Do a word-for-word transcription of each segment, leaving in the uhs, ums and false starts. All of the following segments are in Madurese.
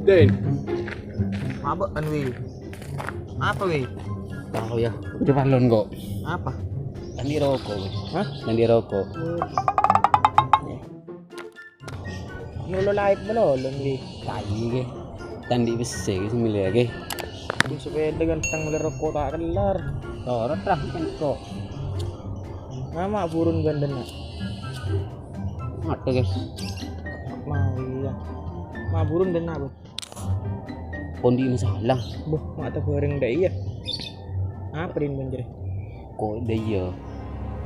Din. Mabuk kan, Wi? Apa, Wi? Tahu ya, udah balon kok. Apa? Tadi rokok, Wi. Hah? Tadi rokok. Molo live melolong, Wi. Kayu, Wi. Tadi besi, Wi, sembilan, Wi. Di sepeda ganteng, beli rokok tak kelar. Torot lah, kan kok. Nama burun gandeng, nak? Mati, guys. Mau, iya. Ma burun dan apa? Kondi masalah. Boh, ma ta bareng dah iya. Apa din banjir? Kok dah iya?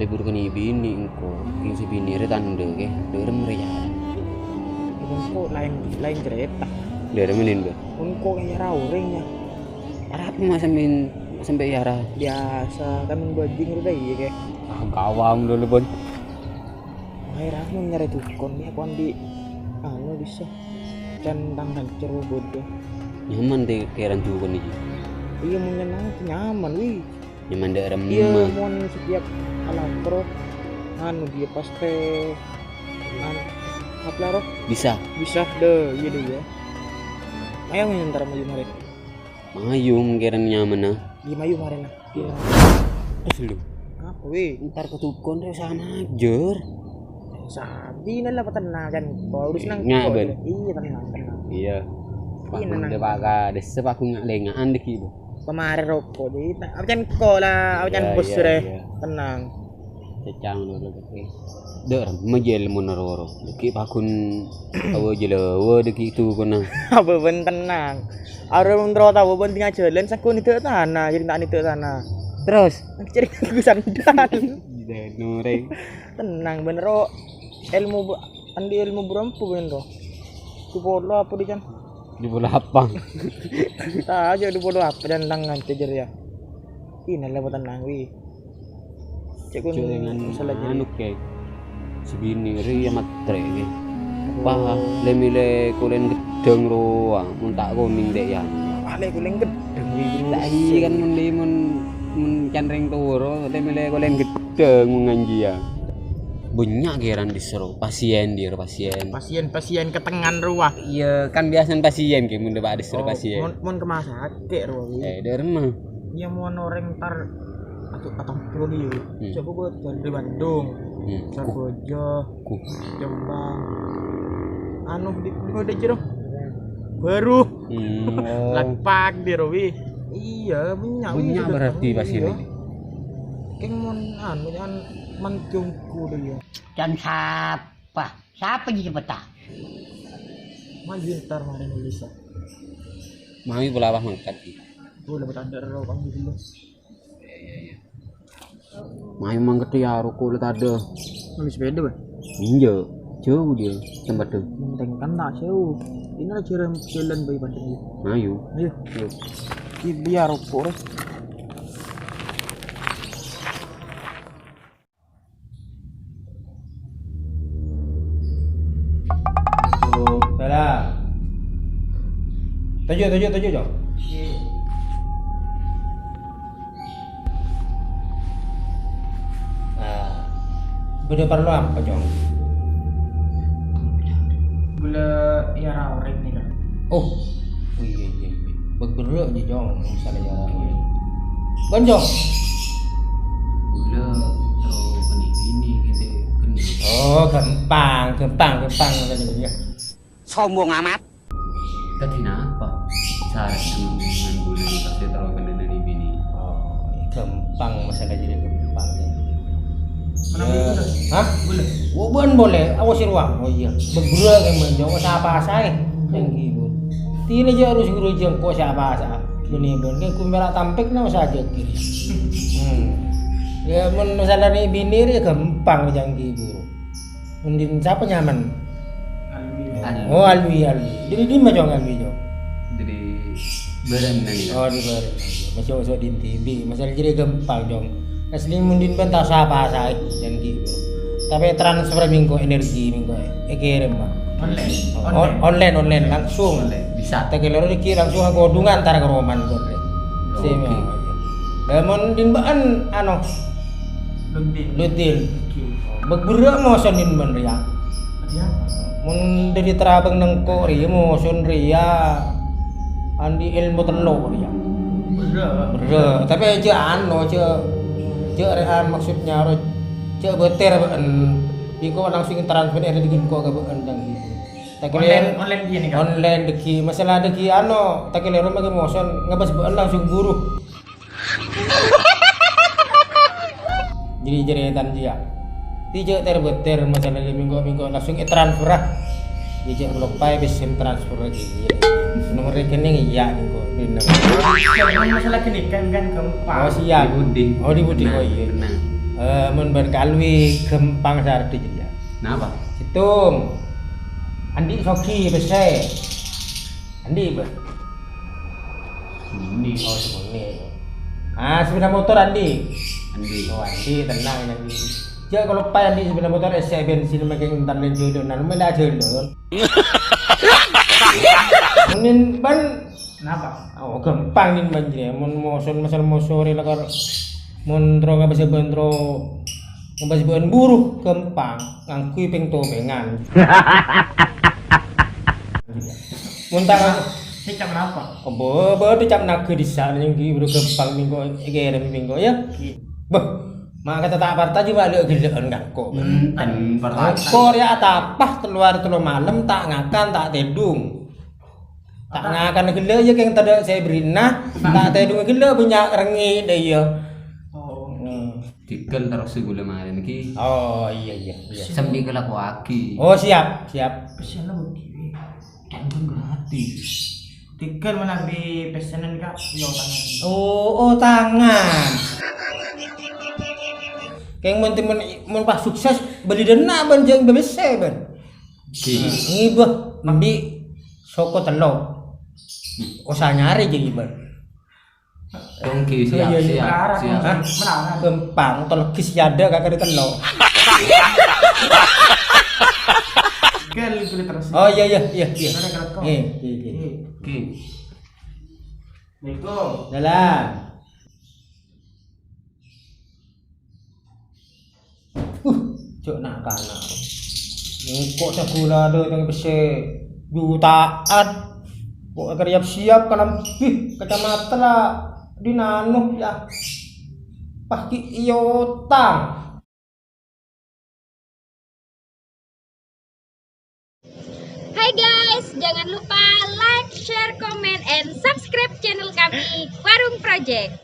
Libur kani bini engko, yang si bini re tanda ke, derem re ya. Engko lain, lain cerita. Derem ini, Mbak. Engko kayak rauring ya. Arah apa, Mas, sampein, sampai ya, arah? Biasa, kan bajing re dah iya ke. Ah, gawang dulu, Bon. Akhirnya aku nyari dukun ya, aku andi anu bisa. Can tang hancur bodoh. Nyaman deh keran dukun iki. Iya, mau nyenang nyaman, Wi. Nyaman dek remah. Iya, mon setiap alapro anu dia pasti an apa roh? Bisa. Bisa deh, iya deh ya. Ayo ntar mau mari. Mayu keran nyaman ah. Iya, mayu mari nah. Iya. Terus lu. Apa, Wi? Ntar ke dukun deh sama ajar. Sabi nala tenang kan. Kau urus nang Nggak, kok Ben. Deh. Iya, tenang, tenang. Iya. Iya, Pak tenang. Bunda Pak Kades, Pak Gung nggak lengaan deh gitu. Pemare rokok jadi ta-, apa can kok lah, apa can Iya, bos iya, re. Iya. Tenang. Cecang dulu, oke. Dek, rem aja ilmu neroro. Deki pakun awa jelawa deki itu kena. Apa ben tenang. Arep mentero tau ben tinggal jalan sakon itu tanah, jadi tak itu tanah. Terus? Jadi aku sandal. Iya, nureng. Tenang bener, Ro. Ilmu bu-, andi ilmu berempu bener, Ro. Itu polo apa di can? Di bola apa? Tahu aja di bola apa dan tangan cejer ya. Ini lah buat tenang, Wi. Cek kun Cuk, dengan masalah jadi anu, kayak si bini ri ya matre, kayak. Wah, le mile kulen gedang roa, mun tak kuning dek ya. Ale kulen gedang, Wi. Tak iya kan mun di mun, mun canreng toro, le mile kulen gedang mun nganji ya. Banyak geran disuruh pasien, dir pasien. Pasien-pasien ketengan roa. Iya, kan biasanya pasien, kayak mun depan disuruh Oh, pasien. Mon, mon ke rumah sakit, roa, Wi. Eh, dari mana? Iya, mon orang ntar atau, atau pro dia. Hmm. Coba gua dari Bandung. Hmm. Sarbojo, Ku. Jombang. Anu di, di mana aja dong? Baru. Hmm, oh. Lakpak di Rowi. Iya, banyak. Banyak berarti iya. Pas ini. Keng mon anu, kan manjungku dia. Dan siapa? Siapa jadi peta? Maju ntar mari nulis. Mami pula apa mangkat, Ki? Oh, dapat ada roh, Bang, dulu. Iya, iya, iya. Mayu mangketthi aroko la tadâ'. Ngambil sepeda, Bang? Enjâ', jhâu dia tempatnya. Penting kan tak jhâu. Ini aja jalan bayi pada ini. Ayo. Ayo. Ayo. Ki beli aroko, Ros. Salam. Toju', toju', toju', Cong. Nah, bâdâ parlo apa, Cong? Ghulâ iyâ ra orèng nèka. Oh. Oh, iyâ, iyâ, iyâ. Bâk berrâ' jiyâ, Cong. Misalnya iyâ ra orèng. Bân, Cong. Ghulâ terro bânnè binè gitu, gendut. Oh, ghâmpang, ghâmpang, ghâmpang. Sombong amat. Tadi napa? Syarat dengan bulan pasti terlalu kena dari bini. Oh, gampang masalah jadi gampang. Kenapa itu, Bos? Hah? Boleh. Wah, bukan boleh. Awas sih, Wak. Oh iya. Berbura kan, Bang. Jangan usah apa-apa, eh. Yang gitu. Tidak aja harus guru jengkok siapa-apa. Ini, Bang. Kayak kumbera tampek, nggak usah aja gini. Hmm. Ya, mun masalah ini bini, ya gampang, jangan gitu. Mending siapa nyaman? Alwi. Alwi. Oh, Alwi, Alwi. Dari di mana, Cong, Alwi, Cong? Dari Baranang, ya. Oh, di Baranang. Masuk, masuk di N T B. Masalah jadi gampang, Cong. Asli mending pun tak usah apa-apa, jangan gitu. Tapi transfer minggu energi, minggu. Eh, kirim, Pak. Online. On-, online. Online, online, langsung. Online, bisa. Tak kira rezeki langsung aku hubungan antara ke Roman, Bro. Oke. Sih, ya. Lemon din baan, ano, Lutin. Lutin. Oke. Begbura mau sonin ban, ya. Ada apa? Mon dhâri terabâng nèngko' rèya, moson rèya, andi' èlmo tello' rèya. Berrâ'. Berrâ'. Tapè jhâ' ano, jhâ', jhâ' rèya maksudnya ro, jhâ' bâter bâ'en. Engko' langsung transfer è dhâggi' engko' ka bâ'en, Cang. Takèlè online, online ghi' nèka? Online dhâggi'. Masalah dhâggi' ano, takèlè ro makè moson, ngabâs bâ'en langsung buru. Jadi jârètan jiyâ. Ti jhâ' ter-bâter masalah minggu-minggu langsung ètransfer, ah. Ti jhâ' kaloppaè pèssèna transfer lagi. Nomor rekening iyâ minggu. Jangan masalah gini kan, kan gampang. Oh, siap. Di Budi. Oh, di Budi. Tenang, oh, iya. Tenang. Eh, mon bân kalwi gampang sardi jiyâ. Napa? Sèttong. Andi' sogi pèssè. Andi', Bân. Sèmènè. Oh, sèmènè. Ah, sepeda motor andi'? Andi'. Oh, andi', tenang, andi'. Jhâ' kaloppaè andi' sepeda motor, essè bensin makè entar lèn jhâlânan, mèla jhâlân. Mending, Bân. Kenapa? Oh, gampang nih, Bân, jârèya. Mon moson, masalah moson rè lakar. Mon tro ngabâs bân tro, ngabâs bân buru, gampang. Ngangghuy pèng-topèngan. Mon ta' Kecap napa? Bâ, bâ, kecap naga dissa' nèng ghi' buru gampang mingko èkèrèm mingko, ya. Iya. Bâh, ma' kata ta' parta jhâ' ma' lè' ghellâ'ân kangko. Enten, parta. Kangko rèya atapa tello arè tello malem ta' ngakan, ta' tèdung. Ta' ngakan ghellâ' ya kèng tadâ' sè bherri'na, ta' tèdung ghellâ' bânnya' rengngè' dâ' iyâ. Oh. Hmm. Tikel terus ghulâ marèn ki. Oh, iya, iya, iya. Sambi kalakowaghi. Oh, siap, siap. Pèssèna budi. Kan gratis. Tikel manabi pèssènan ka, yo tangan. Oh, oh, tangan. Kèng mon, mon, mon pas sukses, bâli dâ' enna' bân jhâ' bâbessè bân. Ki. Ngibâ, embi' soko tello'. Osa nyarè jhâ' ngibâ. Dongki, siap, iya, iya, siap, melarat, siap. Hah? Melarat. Gampang, tolgis ya ada kakak di tello'. Gel itu terus. Oh, iya, iya, iya, iya. Ada kerokok. Iya, iya, iya. Iya. Ki. Assalamualaikum. Salam. Uh, jhâ' na'-kana'. Engko' saghulâ dâteng pèssè juta'an. Kok èkarèyap-sèyap kalambhi kacamata la dinano, ya. Pas ki' èotang. Hai guys, jangan lupa like, share, comment, and subscribe channel kami, Warung Project.